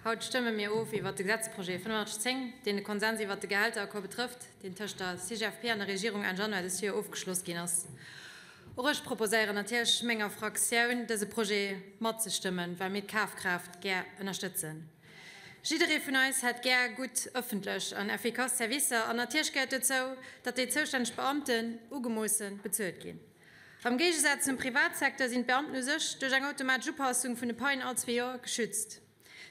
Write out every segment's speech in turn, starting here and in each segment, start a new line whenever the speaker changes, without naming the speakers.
Haut stëmme mir of iwwert de Gesetzprojet 8510, deen de Konsens iwwert de Gehälteraccord betrëfft, deen tëscht der CGFP an der Regierung Enn Januar dës Joer ofgeschloss ginn ass. Och ech proposéieren natierlech menger Fraktioun, dëse Projet matzestëmmen, well mir d'Kafkraaft gär ënnerstëtzen. Jidderee vun eis hätt gär gutt ëffentlech an effikass Servicer an natierlech gehéiert dozou, datt déi zoustänneg Beamten ugemoosse bezuelt ginn. Am Géigesaz zum Privatsecteur sinn d'Beamten u sech duerch eng automatesch Upassung vun de Paien all zwee Joer geschützt.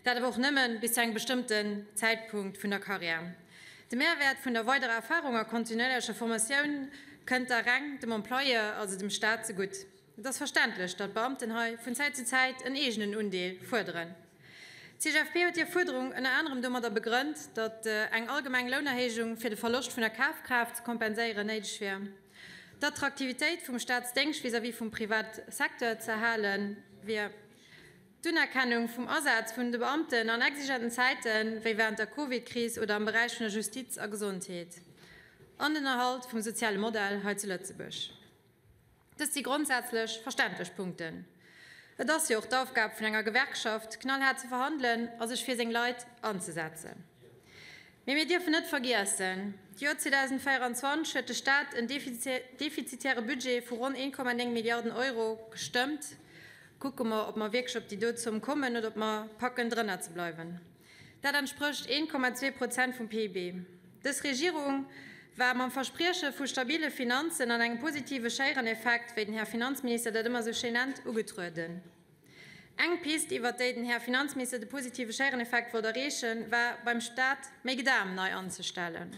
Dat awer och nëmme bis zu engem bestëmmten Zäitpunkt vun der Karriär. De Mehrwäert vun der weiderer Erfarung a kontinuéierlecher Formatioun kënnt da reng dem Employeur, also dem Staat, zegutt. Et ass verständlech, datt d'Beamten hei vun Zäit zu Zäit en eegenen Undeel fuerderen. D'CGFP huet hir Fuerderung ënner anerem domadder begrënnt, datt eng allgemeng Lounerhéijung fir de Verloscht vun der Kafkraaft ze kompenséieren néideg wier. D'Attraktivitéit vum Staatsdéngscht vis-à-vis vum Privatsecteur ze erhale wier. D'Unerkennung vum Asaz vun de Beamten an exigenten Zäite wéi wärend der Covid-Kris oder am Beräich vun der Justiz a Gesondheet. An den Erhalt vum soziale Modell hei zu Lëtzebuerg. Dëst si grondsätzlech verständlech Punkten. Et ass jo och d'Aufgab vun enger Gewerkschaft, knallhaart ze verhandelen a sech fir seng Leit anzesetzen. Mee mir dierfen net vergiessen, D'Joer 2024 huet de Staat en defizitäre Budget vu ronn 1,9 Milliarden Euro gestëmmt. Kucke mer, ob mer wierklech op déi do Zomm kommen oder ob mer packen, drënner ze bleiwen. Dat entsprécht 1,2 Prozent vum PIB. Dës Regierung war mam Versprieche vu stabile Finanzen an engem positive Schéiereneffekt, wéi den Här Finanzminister dat ëmmer esou schéin nennt, ugetrueden. Eng Pist, iwwert déi den Här Finanzminister de positive Schéiereneffekt wollt erreechen, war, beim Staat méi Gedam nei anzestellen.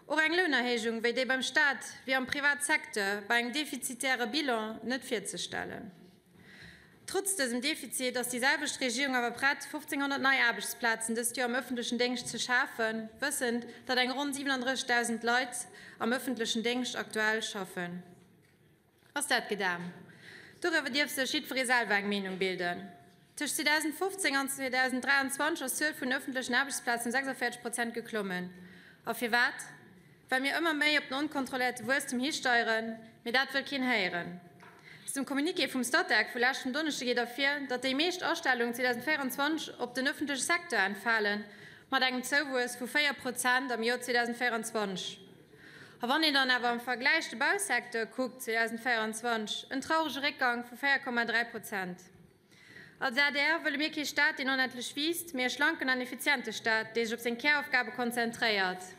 Och eng Lounerhéijung wéi déi beim Staat wier am Privatsecteur bei engem defizitäre Bilan net virzestellen. Trotz dësem Defizit ass déi selwecht Regierung awer prett, 1.500 nei Aarbechtsplazen dëst Joer am ëffentlechen Déngscht ze schafen, wëssend, datt eng ronn 37.000 Leit am ëffentlechen Déngscht aktuell schaffen. Ass dat gedaan? Doriwwer dierf sech jiddweree selwer eng Meenung bilden. Tëscht 2015 an 2023 ass d'Zuel vun ëffentlechen Aarbechtsplazen ëm 46 Prozent geklommen. A firwat? Well mir ëmmer méi op den onkontrolléierte Wuesstem histeieren, mee dat wëll keen héieren. Aus dem Communiqué vum Statec vu leschten Donneschde geet ervir, datt déi meescht Astellungen 2024 op den ëffentleche Secteur entfalen, mat engem Zouwuess vu 4 Prozent am Joer 2024. A wann een dann awer am Vergläich de Bausecteur kuckt 2024, en traurege Réckgang vu 4,3 Prozent. Als adr wëlle mir kee Staat, deen onendlech wiisst, mee e schlanken an effiziente Staat, dee sech op seng Käraufgabe konzentréiert.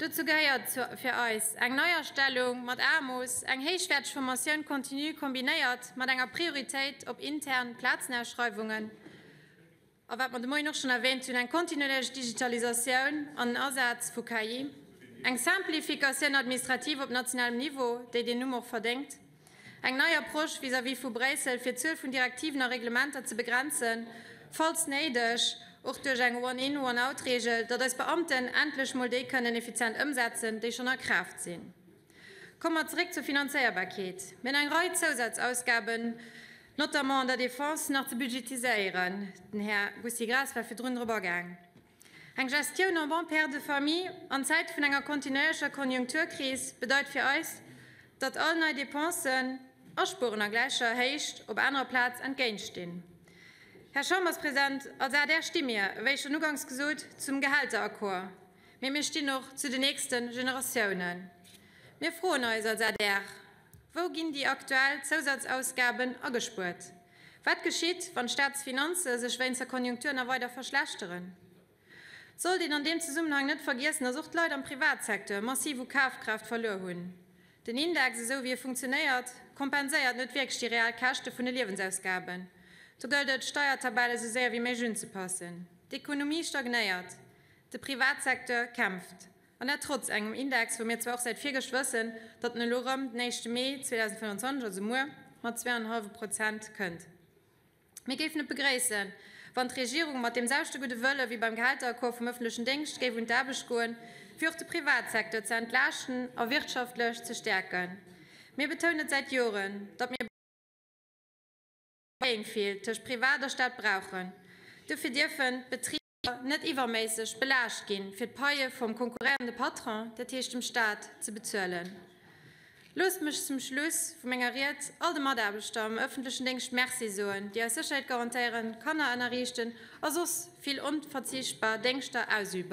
Dozou gehéiert fir eis eng Neiastellung mat Amoos, eng héichwäerteg Formatioun continue kombinéiert mat enger Prioritéit op intern Plazenausschreiwungen, A wat mer de Moien och schonn erwähnt hunn, eng kontinuierlech Digitalisatioun an den Asaz vu KI, eng Simplificatioun administrative op nationalem Niveau, déi deen Numm och verdéngt, eng nei Approche vis-à-vis vu Bréissel, fir d'Zuel vun Direktiven a Reglementer ze begrenzen, falls néideg och duerch eng One-in-, One-out-Regel, datt eis Beamten endlech mol déi kënnen effizient ëmsetzen, déi schonn a Kraaft sinn. Komme mer zeréck zur Finanzéierbarkeet. Mir hunn eng Rei Zousazausgaben, notamment an der Defense, nach ze budgetiséieren. Den Här Gusty Graas war virdrun drop agaang. Eng Gestioun en bon père de famille an Zäite vun enger kontinuéierlecher Konjunkturkris bedeit fir eis, datt all nei Dépensen Aspueren a gläicher Héicht op anerer Plaz entgéintstinn. Här Chamberspresident, als adr sti mir, wéi schonn uganks gesot, zum Gehälteraccord. Mee mir stinn och zu den nächste Generatiounen. Mir froen eis als adr, Wou ginn déi aktuell Zousatzausgaben agespuert? Wat geschitt, wann d'Staatsfinanze sech wéinst der Konjunktur nach weider verschlechteren? Et sollt een an deem Zesummenhang net vergiessen, dass och d'Leit am Privatsecteur massiv u Kafkraaft verluer hunn. Den Index, esou wéi e funktionéiert, kompenséiert net wierklech déi real Käschte vun de Liewensausgaben. Do gëllt et, d'Steiertabell esou séier wéi méiglech unzepassen. D'Ekonomie stagnéiert. De Privatsecteur kämpft, an dat trotz engem Index, wou mir zwar och säit virgëscht wëssen, datt en elo erëm den éischte Mee 2025, also muer, mat 2,5 Prozent kënnt. Mir géifen et begréissen, wann d'Regierung mat deem selwechte gudde Wëlle wéi beim Gehälteraccord vum ëffentlechen Déngscht géif un d'Aarbecht goen, fir och de Privatsecteur ze entlaaschten a wirtschaftlech ze stäerken. Mir betounen et säit Joren, datt mir. Playing Field tëscht Privat a Staat brauchen. Dofir dierfen d'Betriber net iwwerméisseg belaascht ginn, fir d'Paie vum konkurréierende Patron, dat heescht dem Staat, ze bezuelen. Loosst mech zum Schluss vu menger Ried all de Mataarbechter am ëffentlechen Déngscht Merci soen, déi eis Sécherheet garantéieren, Kanner ënnerriichten a soss vill onverzichtbar Déngschter ausüben.